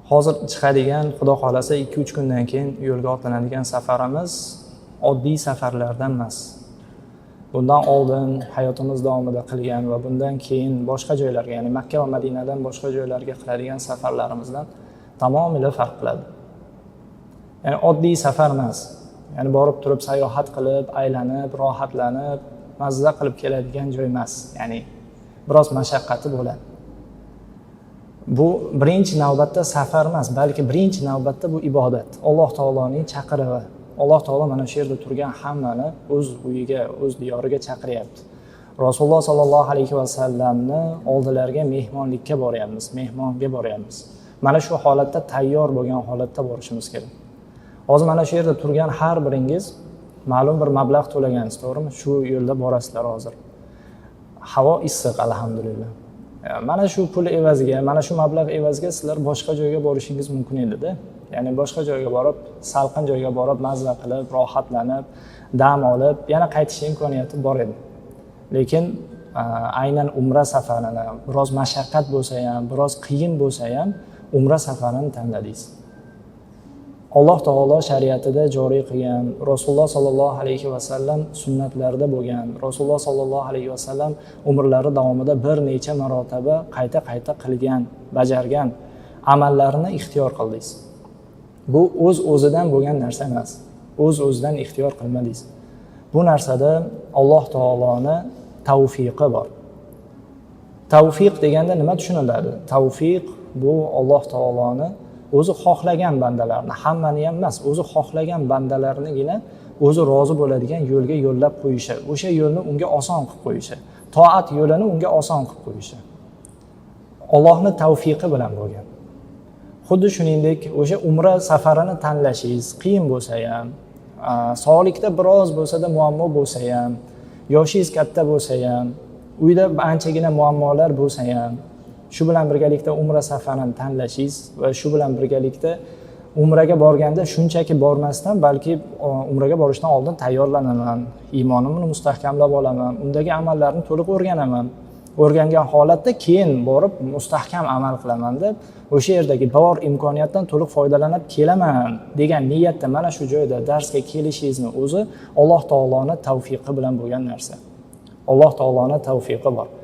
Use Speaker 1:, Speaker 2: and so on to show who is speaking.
Speaker 1: Hozir chiqadigan, Xudo xohlasa, 2-3 kundan keyin yo'lga otlanadigan safarimiz oddiy safarlardan emas. Bundan oldin hayotimiz davomida qilgan va bundan keyin boshqa joylarga, ya'ni Makka va Madinadan boshqa joylarga qiladigan safarlarimizdan tamomila farq qiladi. Ya'ni oddiy safar emas. Ya'ni borib turib sayohat qilib, aylanib, rohatlanib, mazza qilib keladigan joy emas. Ya'ni biroz mashaqqati bo'ladi. Bu birinchi navbatda safar emas, balki birinchi navbatda bu ibodat. Alloh taoloning chaqirig'i. Alloh taolo mana shu yerda turgan hammani o'z uyiga, o'z diyoriga chaqiryapti. Rasululloh sollallohu alayhi vasallamni oldilariga mehmonlikka boryapmiz, mehmonga boryapmiz. Mana shu holatda, tayyor bo'lgan holatda borishimiz kerak. Hozir mana shu yerda turgan har biringiz ma'lum bir mablag' to'lagansiz, to'g'rimi? Shu yo'lda borasizlar hozir. Havo issiq, alhamdulillah. Mana shu pul evaziga, mana shu mablag' evaziga sizlar boshqa joyga borishingiz mumkin edi-da. Ya'ni boshqa joyga borib, salqin joyga borib, mazza qilib, rohatlanib, dam olib, yana qaytish imkoniyati bor edi. Lekin aynan umra safarini, biroz mashaqqat bo'lsa ham, biroz qiyin bo'lsa ham, umra safarini tanladingiz. Alloh taolo shariatida joriy qilgan, Rasululloh sollallohu alayhi vasallam sunnatlarida bo'lgan, Rasululloh sollallohu alayhi vasallam umrlari davomida bir necha marotaba qayta-qayta qilgan, bajargan amallarni ixtiyor qildingiz. Bu o'z o'zidan bo'lgan narsa emas. O'z o'zidan ixtiyor qilmadingiz. Bu narsada Alloh taoloni tavfiqi bor. Tavfiq deganda nima tushuniladi? Tavfiq bu Alloh taoloni o'zi xohlagan bandalarni, hammani ham emas, o'zi xohlagan bandalarnigina o'zi rozi bo'ladigan yo'lga yo'llab qo'yishi, o'sha yo'lni unga oson qilib qo'yishi, toat yo'lini unga oson qilib qo'yishi. Allohni tavfiqi bilan bo'lgan. Xuddi shuningdek, o'sha umra safarini tanlashingiz qiyin bo'lsa ham, sog'likda biroz bo'lsa-da muammo bo'lsa ham, yoshingiz katta bo'lsa ham, uyda anchagina muammolar bo'lsa ham, shu bilan birgalikda umra safarini tanlashingiz va shu bilan birgalikda umraga borganda shunchaki bormasdan, balki umraga borishdan oldin tayyorlanaman, iymonimni mustahkamlab olaman, undagi amallarni to'liq o'rganaman. O'rgangan holatda keyin borib mustahkam amal qilaman deb, o'sha yerdagi bor imkoniyatdan to'liq foydalanib kelaman degan niyatda mana shu joyda darsga kelishingizni o'zi Alloh taoloni tavfiqi bilan bo'lgan narsa. Alloh taoloni tavfiqi bor.